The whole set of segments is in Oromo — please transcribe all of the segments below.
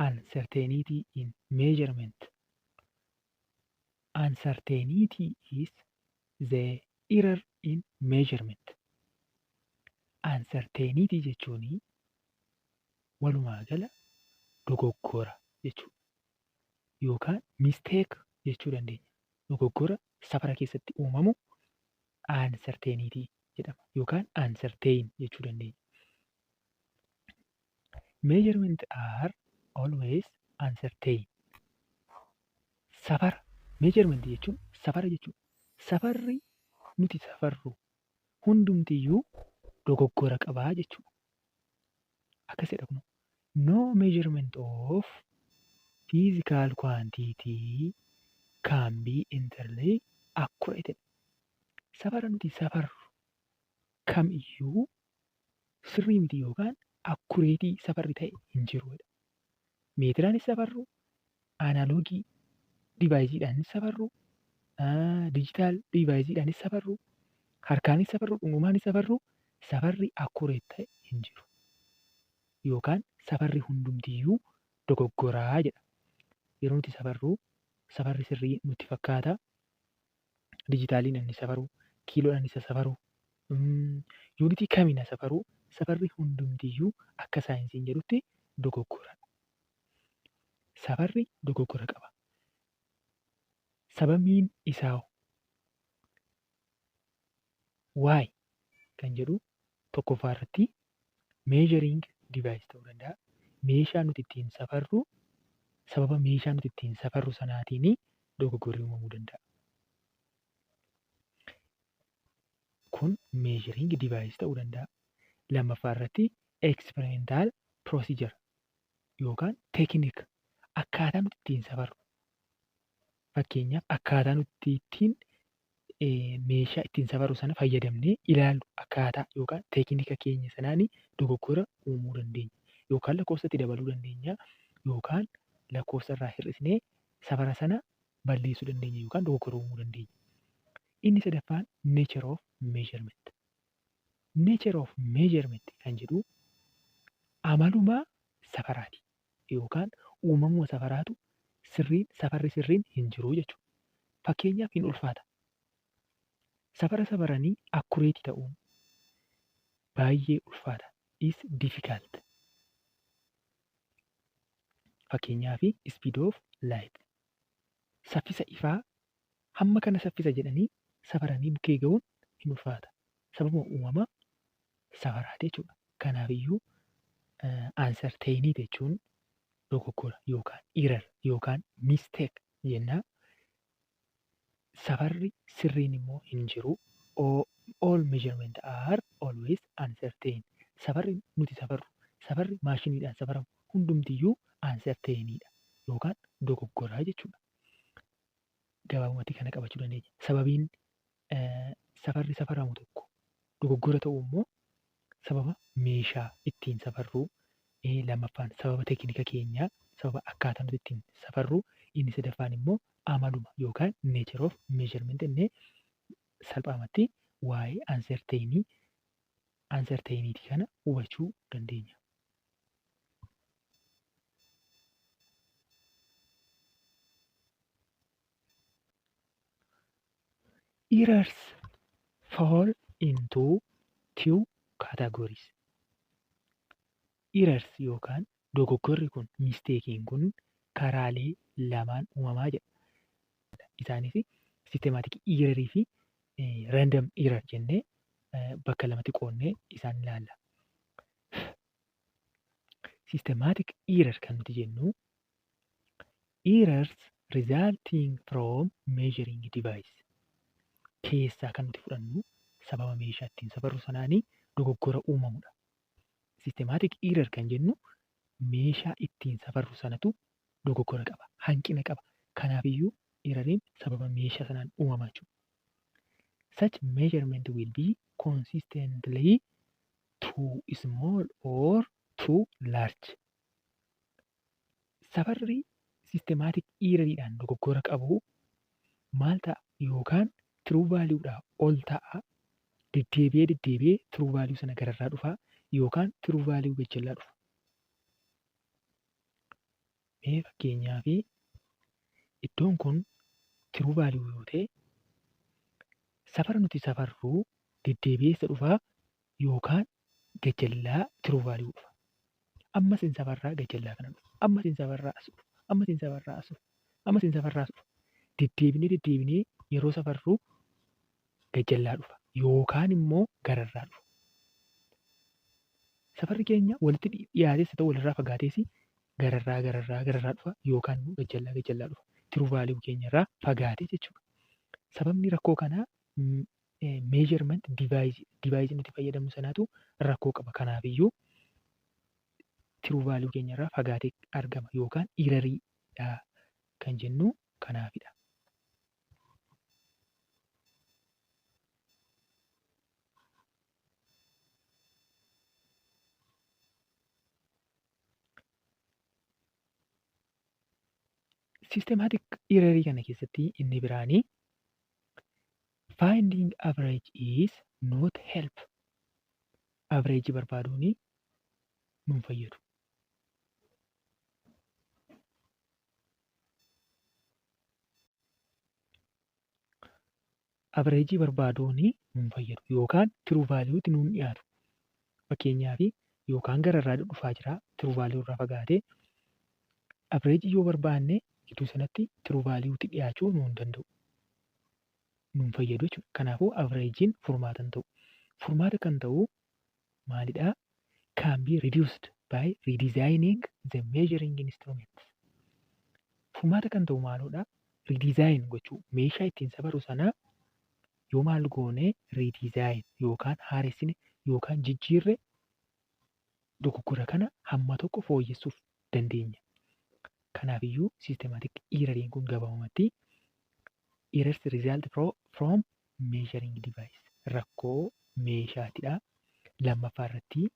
Uncertainty in measurement. Uncertainty is the error in measurement. Uncertainty jechuun walumaa gala dogoggora jechuudha. Yookaan mistake jechuu dandeenya. Dogoggora safara keessatti uumamu uncertainty jedhama yookaan uncertain jechuu dandeenya. Measurement are always uncertain. Safara, measurement jechuun safara jechuudha. Safarri nuti safarru hundumtiyyuu dogoggora qabaa jechuudha. Akkasidha kunoo. No measurement of physical quantity can be entirely accurate. Safara nuti safarru kamiyyuu sirrii miti yookaan accurate safarri ta'e hin jiru. Meetiraanis safarru, analog deviceiidhaanis safarru, digital deviceiidhaanis safarru, harkaanis safarru, dhundhumaanis safarru, safarri accurate ta'e hin jiru. Yookaan safarri hundumtiyyuu dogoggoraa jedha. Yeroo nuti safarru safarri sirrii nutti fakkaata. Digitaliin inni safaru, kiiloodhaan isa safaru, unitii kamiin safaru, safarri hundumtiyyuu akka saayinsiin jedhutti dogoggoradha. Safarri dogoggora qaba. Sababiin isaa why kan jedhu tokkoffaa irratti measuring device ta'uu danda'a. Meeshaa nuti ittiin safarru, sababa meeshaa nuti ittiin safarru sanaatiin dogoggorri uumamuu danda'a. Kun measuring device ta'uu danda'a. Lammaffaa irratti experimental procedure yookaan technique, akkaataa nuti ittiin safarru. Fakkeenyaaf, akkaataa nuti ittiin meeshaa ittiin safarru sana fayyadamnee ilaallu, akkaataa yookaan teeknika keenya sanaan dogoggora uumuu dandeenya. Yookaan lakkoofsa itti dabaluu dandeenya yookaan lakkoofsa irraa hir'isnee safara sana balleessuu dandeenya yookaan dogoggora uumuu dandeenya. Inni sadaffaan nature of measurement. Nature of measurement kan jedhu amaluma safaraati yookaan uumamuma safaraatu sirriin, safarri sirriin hin jiru jechuudha. Fakkeenyaaf, hin ulfaata. Safara safaranii accurate ta'uun baay'ee ulfaata. Is difficult. Fakkeenyaaf, speed of light. Saffisa ifaa hamma kana saffisa jedhanii safaranii bukkee ga'uun hin ulfaata. Sababuma uumama safaraati jechuudha. Kanaafiyyuu uncertainty jechuun dogoggora yookaan error yookaan mistake jenna. Safarri sirriin immoo hin jiru. All measurement are always uncertain. Safarri nuti safarru, safarri maashiniidhaan safaramu hundumtiyyuu uncertainidha yookaan dogoggoraa jechuudha. Gabaabumatti kana qabachuu dandeenya. Sababiin safarri safaramu tokko dogoggora ta'uu immoo sababa meeshaa ittiin safarruu, lammaffaan sababa teeknika keenyaa, sababa akkaataa nuti ittiin safarru, inni sadaffaan immoo amaluma yookaan nature of measurement jennee salphaamatti waa'ee uncertainty kana hubachuu dandeenya. Errors fall into two categories. Errors yookaan dogoggorri kun, mistakeiin kun karaalee lamaan uumamaa jedha. Isaanis systematic error fi random error jennee bakka lamatti qoodnee isaan ilaalla. Systematic error kan nuti jennu errors resulting from measuring device keessaa kan nuti fudhannu, sababa meeshaa ittiin safarru sanaanii dogoggora uumamudha. Systematic error kan jennu meeshaa ittiin safarru sanatu dogoggora qaba, hanqina qaba. Kanaafiyyuu erroriin sababa meeshaa sanaan uumama jechuudha. Such measurement will be consistently too small or too large. Safarri systematic erroriidhaan dogoggora qabu maal ta'a? Yookaan true value'dhaa ol ta'a, deddeebi'ee deddeebi'ee true value sana gararraa dhufa, yookaan true value gajjallaa dhufa. Mee fakkeenyaaf, iddoon kun true value yoo ta'e, safara nuti safarru deddeebi'ee isa dhufaa yookaan gajjallaa true value dhufa. Ammas hin safarraa, gajjallaa kana dhufa. Ammas hin safarraa, as dhufa. Ammas hin safarraa, as dhufa. Ammas hin safarraa, as dhufa. Deddeebinee deddeebinee yeroo safarru gajjallaa dhufa yookaan immoo gararraa dhufa. Safarri keenya walitti dhiyaatees haa ta'u, walirraa fagaatees, gararraa gararraa gararraa dhufa yookaan immoo gajjallaa gajjallaa dhufa. True value keenyarraa fagaatee jechuudha. Sababni rakkoo kanaa measurement device nuti fayyadamnu sanaatu rakkoo qaba. Kanaafiyyuu true value keenyarraa fagaatee argama yookaan erroriidha kan jennu kanaafidha. Systematic errorii kana keessatti inni biraanii finding average is not help. Average barbaaduun nun fayyadu. Average barbaaduun nun fayyadu yookaan true valuetti nun dhiyaatu. Fakkeenyaaf, yookaan gararraa dhufaa jira, true value irraa fagaatee. Average yoo barbaanne gidduu sanatti true valuetti dhiyaachuu nu hin danda'u. Nun fayyadu jechuudha. Kanaafuu averagein furmaata hin ta'u. Furmaata kan ta'u maalidhaa? Can be reduced by redesigning the measuring instrument. Furmaata kan ta'u maalidhaa? Redesign gochuu, meeshaa ittiin safaru sana yoo maal goone, redesign yookaan haaressine yookaan jijjiirre, dogoggora kana hamma tokko fooyyessuuf dandeenya. Kanaafiyyuu systematic erroriin kun gabaabumatti errors result from measuring device, rakkoo meeshaatidha. Lammaffaa irratti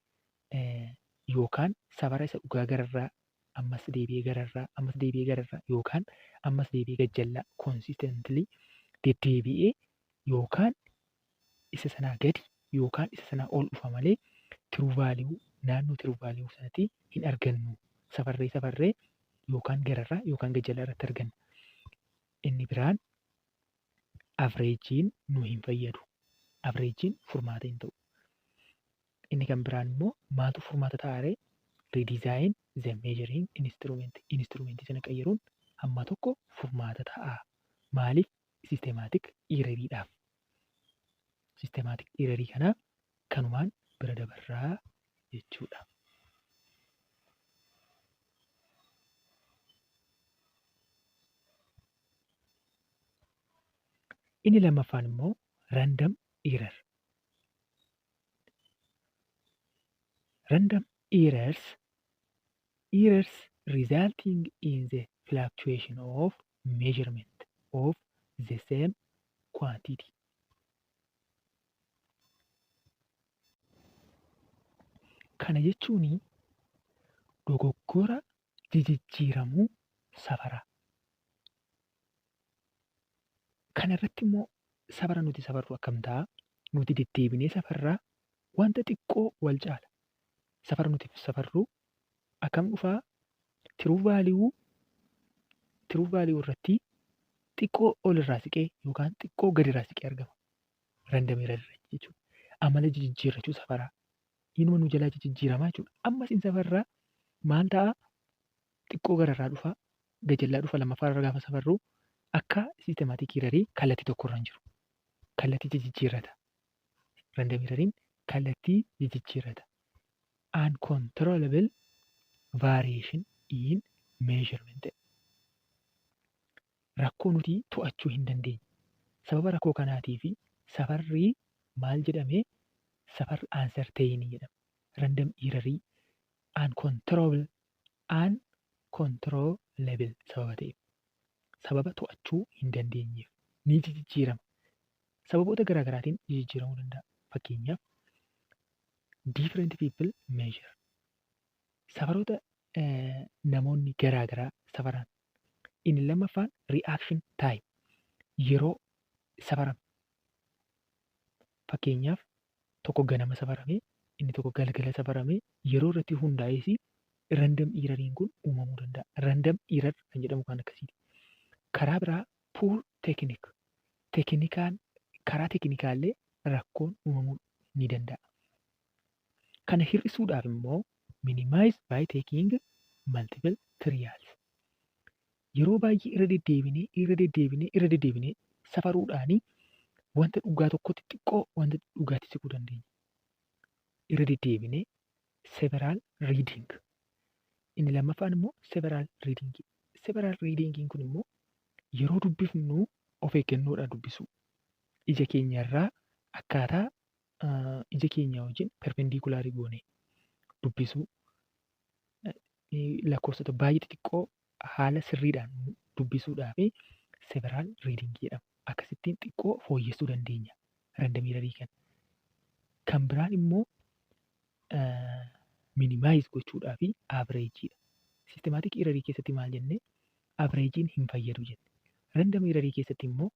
yookaan safara isa dhugaa gararraa, ammas deebi'ee gararraa, ammas deebi'ee gararraa yookaan ammas deebi'ee gajjallaa, consistently deddeebi'ee yookaan isa sanaa gadi yookaan isa sanaa ol dhufa malee true value, naannoo true value sanatti hin argannu. Safarree safarree yookaan gararraa yookaan gajjallaa irratti arganna. Inni biraan averageiin nu hin fayyadu. Averageiin furmaata hin ta'u. Inni kan biraan immoo maaltu furmaata ta'a ree? Redesign the measuring instrument. Instrumentii sana qayyaruun hamma tokko furmaata ta'a. Maaliif? Systematic erroriidhaaf. Systematic errorii kana kanumaan bira dabarraa jechuudha. Inni lammaffaan immoo random error. Random errors, errors resulting in the fluctuation of measurement of the same quantity. Kana jechuun dogoggora jijjiiramuu safaraa. Kana irratti immoo safara nuti safarru akkam ta'a? Nuti deddeebinee safarraa wanta xiqqoo wal caala. Safara nuti safarru akkam dhufaa? True value irratti xiqqoo ol irraa siqee yookaan xiqqoo gadi irraa siqee argama. Random error jechuudha. Amala jijjiirrachuu safaraa. Inuma nu jalaa jijjiiramaa jechuudha. Ammas in safarraa maal ta'a? Xiqqoo gararraa dhufa, gajallaa dhufa. Lammaffaa irra gaafa safarru akka systematic errorii kallattii tokkorra hin jiru. Kallattii jijjiirrata. Random erroriin kallattii jijjiirrata. Uncontrollable variation in measurement. Rakkoo nuti to'achuu hin dandeenye. Sababa rakkoo kanaatii fi safarri maal jedhamee? Safarri uncertain jedhama. Random errorii uncontrollable sababa ta'eef. Sababa to'achuu hin dandeenyeef ni jijjiirama. Sababoota garaa garaatiin jijjiiramuu danda'a. Fakkeenyaaf, different people measure. Safaroota namoonni garaa garaa safaran. Inni lammaffaan reaction time, yeroo safarame. Fakkeenyaaf, tokko ganama safaramee, inni tokko galgala safaramee, yeroo irratti hundaa'ees Random erroriin kun uumamuu danda'a. Random error kan jedhamu kan akkasiiti. Karaa biraa poor technique. Teeknikaan karaa teeknikaallee rakkoon uumamuu ni danda'a. Kana hir'isuudhaaf immoo minimize by taking multiple trials. Yeroo baay'ee irra deddeebinee, irra deddeebinee, irra deddeebinee safaruudhaanii wanta dhugaa tokkotti xiqqoo wanta dhugaatti siquu dandeenya. Irra deddeebinee, several reading. Inni lammaffaan immoo several reading. Several readingiin kun immoo yeroo dubbifnu of eeggannoodhaan dubbisuu. Ija keenyarraa akkaataa ija keenya wajjin perpendicularii goonee dubbisuu. Lakkoofsota baay'ee xixiqqoo haala sirriidhaan dubbisuudhaa fi several reading jedhama. Akkasittiin xiqqoo fooyyessuu dandeenya random errorii kana. Kan biraan immoo minimize gochuudhaa fi averageiidha. Systematic errorii keessatti maal jennee? Averageiin hin fayyadu jenne. Random errorii keessatti immoo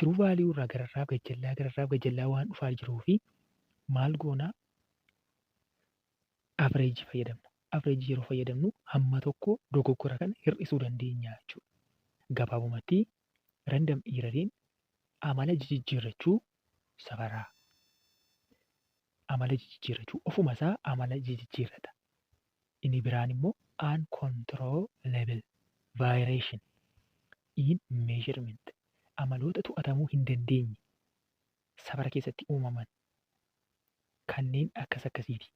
true value irraa gararraaf gajjallaa, gararraaf gajjallaa waan dhufaa jiruu fi maal goonaa? Averageii fayyadamna. Averageii yeroo fayyadamnu hamma tokko dogoggora kana hir'isuu dandeenya jechuudha. Gabaabumatti random erroriin amala jijjiirrachuu safaraa. Amala jijjiirrachuu, ofuma isaa amala jijjiirrata. Inni biraan immoo uncontrollable variation in measurement, amaloota to'atamuu hin dandeenye safara keessatti uumaman kanneen akkas akkasiiti.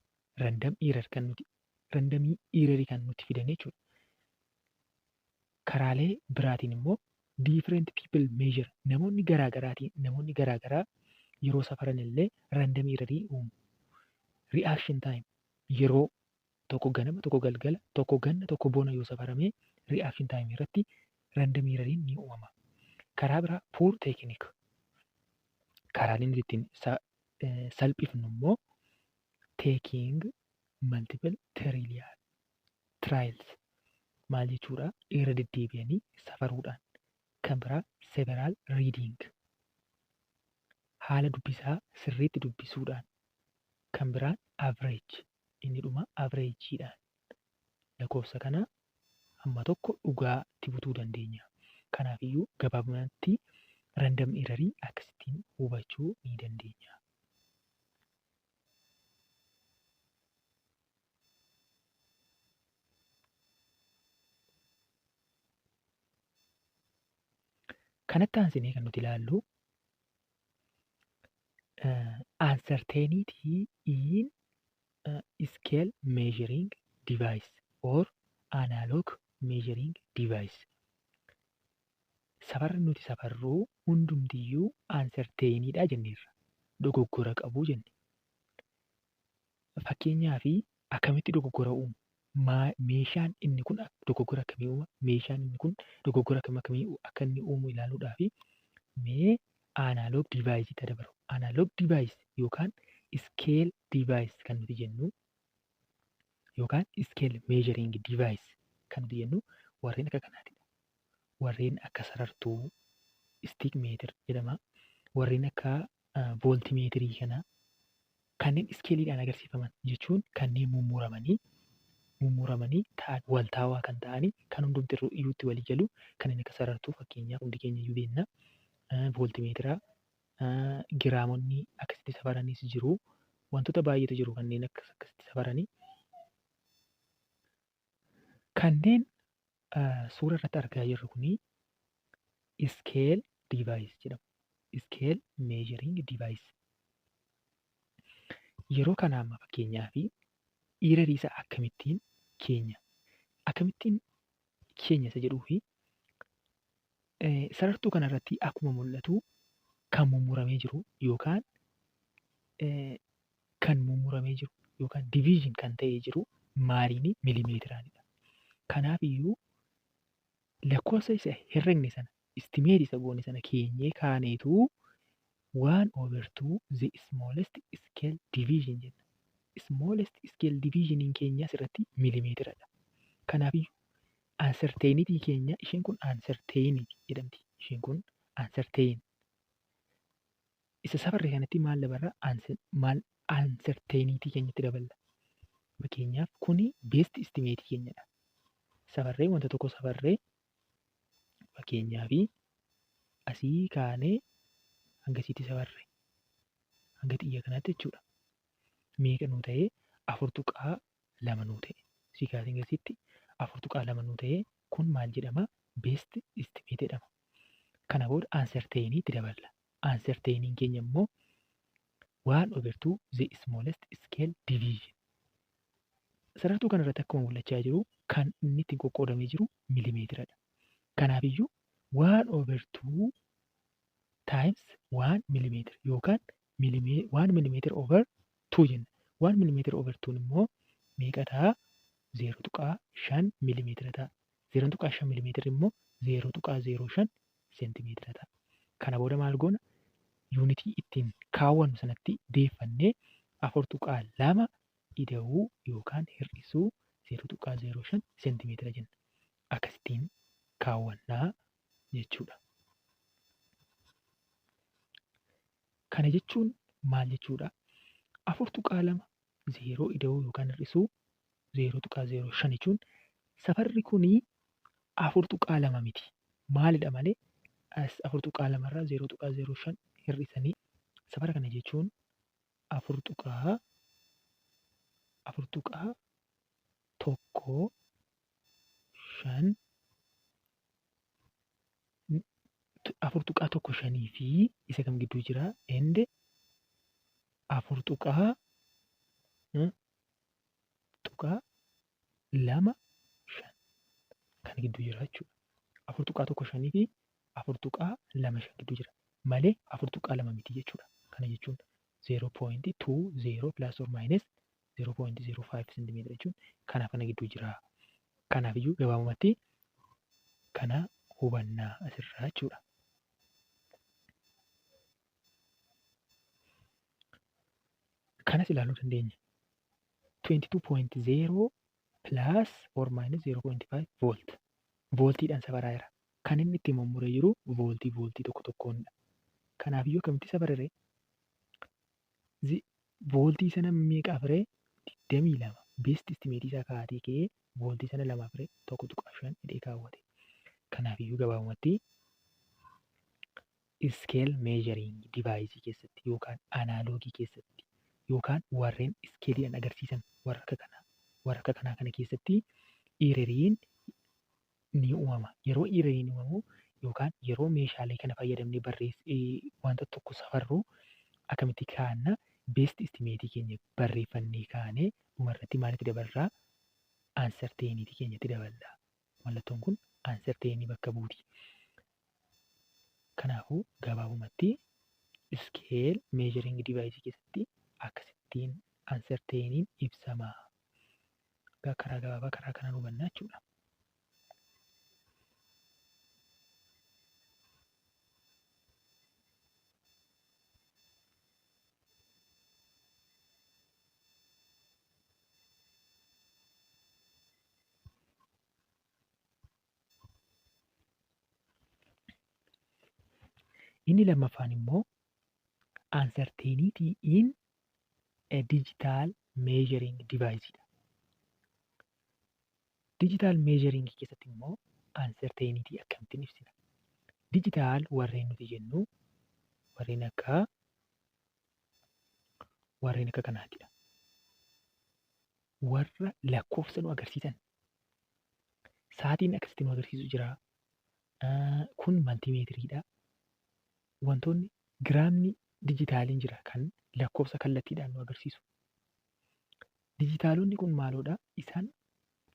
Random error kan nuti randomii errorii kan nuti fidan jechuudha. Karaalee biraatiin immoo different people measure, namoonni garaa garaa yeroo safaran illee random errorii uumu. Reaction time yeroo tokko ganama, tokko galgala, tokko ganna, tokko bona yoo safarame reaction time irratti random erroriin ni uumama. Karaa biraa poor technique. Karaaleen nuti ittiin salphifnu immoo taking multiple trials maal jechuudha? Irra deddeebi'anii safaruudhaan. Kan biraa several reading, haala dubbisaa sirriitti dubbisuudhaan. Kan biraan average, inni dhuma averageiidhaan lakkoofsa kana hamma tokko dhugaatti butuu dandeenya. Kanaafiyyuu gabaabumatti random errorii akkasittiin hubachuu ni dandeenya. Kanatti aansinee kan nuti ilaallu uncertainty in scale measuring device or analog measuring device. Safarri nuti safarru hundumtiyyuu uncertainidha jenneerra. Dogoggora qabu jenne. Fakkeenyaaf akkamitti dogoggora uumu? Meeshaan inni kun dogoggora akkamii uuma? Meeshaan inni kun dogoggora akkam akkamii akka inni uumu ilaaluudhaaf mee analog device itti dabalu. Analog device yookaan scale device kan nuti jennu yookaan scale measuring device kan nuti jennu warreen akka kanaatidha. Warreen akka sarartuu, stick meter jedhama. Warreen akka voltmeterii kana, kanneen scaleiidhaan agarsiifaman jechuun kanneen mummuramanii ta'an, waltaawaa kan ta'anii, kan hundumti iyyuutti walii galu, kanneen akka sarartuu fakkeenyaaf hundi keenya iyyuu beekna. Voltmeteraa, giraamonni akkasitti safaranis jiru. Wantoota baay'eetu jiru kanneen akkas akkasitti safaranii. Kanneen suura irratti argaa jirru kuni scale device jedhamu. Scale measuring device. Yeroo kana amma fakkeenyaaf errorii isaa akkamittiin keenya isa jedhuu fi sarartuu kanarratti akkuma mul'atu kan mummuramee jiru yookaan kan mummuramee jiru yookaan division kan ta'ee jiru maaliini? Milimeetiraanidha. Kanaaf iyyuu lakkoofsa isa herregne sana, estimate isa goone sana keenyee kaaneetu one over two the smallest scale division jenna. Smallest scale divisioniin keenya asirratti milimeetiradha. Kanaafiyyuu uncertainty keenya, isheen kun uncertainty jedhamti. Isheen kun uncertain. Isa safarre kanatti maal dabarra? Maal uncertainty keenyatti daballa. Fakkeenyaaf kuni best estimate keenyadha. Safarree wanta tokko safarree, fakkeenyaaf asii kaanee hanga asiitti safarre, hanga xiyya kanaatti jechuudha. Meeqa nuu ta'ee? 4.2 nuu ta'e. Asii kaasee hanga asiitti 4.2 nuu ta'ee, kun maal jedhama? Best estimate jedhama. Kana booda uncertainty itti daballa. Uncertainty keenya immoo one over two the smallest scale division. Sarartuu kanarratti akkuma mul'achaa jiru, kan inni ittiin qoqqoodamee jiru milimeetiradha. Kanaafiyyuu one over two times 1 millimeter yookaan 1 millimeter over two jenna. 1 millimeter over twon immoo meeqa ta'a? 0.5 milimeetira ta'a. 0.5 milimeetirri immoo 0.05 seentimeetira ta'a. Kana booda maal goona? Yuunitii ittiin kaawwannu sanatti deeffannee 4.2 ida'uu yookaan hir'isuu 0.05 seentimeetira jenna. Akkasittiin kaawwannaa jechuudha. Kana jechuun maal jechuudha? 4.2 zeeroo ida'uu yookaan hir'isuu 0.05 jechuun safarri kunii 4.2 miti. Maalidha malee, as 4.2 irraa 0.05 hir'isanii safara kana jechuun 4.15, 4.15 fi isa kam gidduu jira? And 4.25 kana gidduu jira jechuudha. 4.15 fi 4.25 gidduu jira malee 4.2 miti jechuudha. Kana jechuun 0.20 plus or minus 0.05 centimeter jechuun kanaaf kana gidduu jira. Kanaafiyyuu gabaabumatti kana hubannaa asirraa jechuudha. Kanas ilaaluu dandeenya. 22.0 plus or minus 0.5 volt. Vooltiidhaan safaraa jira. Kan inni itti mummuree jiru vooltii vooltii tokko tokkoonidha. Kanaafiyyuu akkamitti safarre? Vooltii sana meeqaaf ree? 22. Best estimate isaa kaa'atee ka'ee vooltii sana lamaaf ree 1.5 jedhee kaawwate. Kanaafiyyuu gabaabumatti scale measuring device keessatti yookaan analoogii keessatti yookaan warreen iskeeliidhaan agarsiisan warra akka kanaa kana keessatti erroriin ni uumama. Yeroo erroriin uumamu yookaan yeroo meeshaalee kana fayyadamnee wanta tokko safarru akkamitti kaa'anna? Best estimate keenya barreeffannee kaanee dhumarratti maalitti daballaa? Uncertainty keenyatti daballa. Mallattoon kun uncertainty bakka buuti. Kanaafuu gabaabumatti scale measuring device keessatti akkasittiin uncertainty ibsama. Karaa gabaabaa karaa kanaan hubanna jechuudha. Inni lammaffaan immoo uncertainty in a digital measuring device dha. Digital measuring keessatti immoo uncertainty akkamittiin ibsina? Digital warreen nuti jennu warreen akka kanaatidha. Warra lakkoofsa nu agarsiisan. Sa'aatiin akkasitti nu agarsiisu jira. Kun multimeteriidha. Wantoonni giraamni dijitaaliin jira kan lakkoofsa kallattiidhaan nu agarsiisu. Dijitaalonni kun maaloodha? Isaan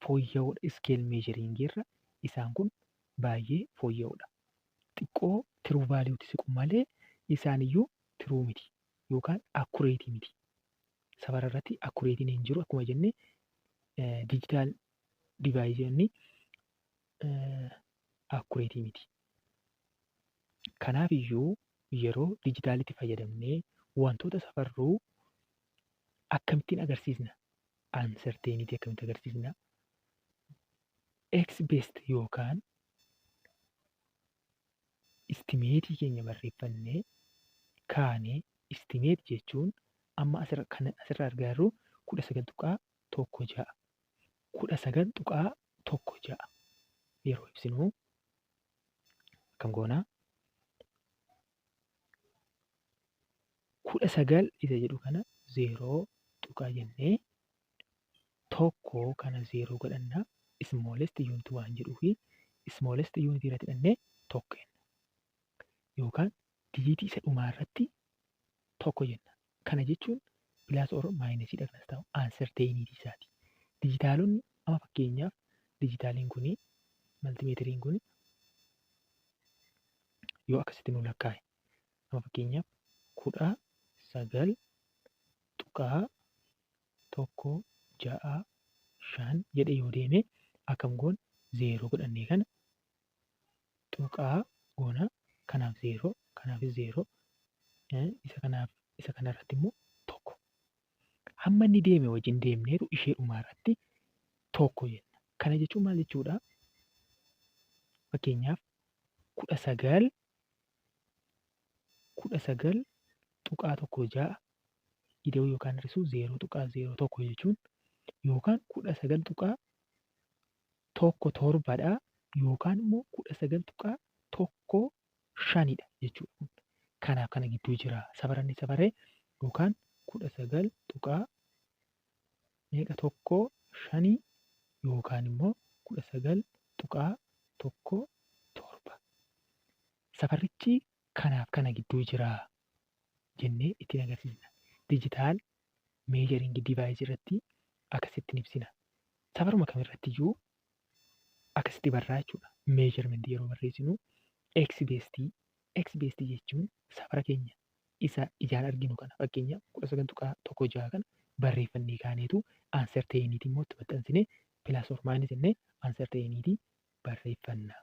fooyya'oodha. Scale measuringii irra isaan kun baay'ee fooyya'oodha. Xiqqoo true valuetti siqu malee isaaniyyuu true miti yookaan accurate miti. Safara irratti accurateiin hin jiru, akkuma jenne digital deviceonni accurate miti. Kanaaf iyyuu yeroo dijitaalitti fayyadamnee wantoota safarruu akkamittiin agarsiisna? Uncertainty akkamitti agarsiisna? X best yookaan estimate keenya barreeffannee kaanee, estimate jechuun amma kan asirraa argaa jirru 19.1 16. 19.16 yeroo ibsinu akkam goonaa? 19 isa jedhu kana 0 tuqaa jennee 1 kana 0 godhannaa smallest unit waan jedhuu fi smallest unit irratti hidhannee 1 jenna. Yookaan dijiitii isa dhumaa irratti 1 jenna. Kana jechuun plus or minus dha kanas ta'u uncertainty isaati. Dijitaalonni amma fakkeenyaaf dijitaaliin kuni maltimeetiriin kun yoo akkasitti nu lakkaa'e amma fakkeenyaaf 19.165 jedhee yoo deeme akkam goona 0 godhannee kana tuqaa goona kanaaf 0 kanaafis 0 isa kanaaf isa kanarratti immoo 1. Hamma inni deeme wajjin deemneetu ishee dhumaa irratti 1 jenna. Kana jechuun maal jechuudha? Fakkeenyaaf 19 19.16 ida'uu yookaan hir'isuu 0.01 jechuun yookaan 19.17 dha yookaan immoo 19.15 dha jechuudha. Kanaaf kana gidduu jira. Safaranni safaree yookaan 19 tuqaa meeqa 1 5 yookaan immoo 19.17. Safarrichi kanaaf kana gidduu jira jennee ittiin agarsiisna. Digital measuring device irratti akkasittiin ibsina. Safaruma kamirratti iyyuu akkasitti barraa jechuudha. Measurement yeroo barreessinu x base x base jechuun safara keenya isa ijaan arginu kana fakkeenyaaf 19.16 kana barreeffannee kaaneetu uncertainty immoo itti maxxansinee plus or minus jennee uncertainty barreeffanna.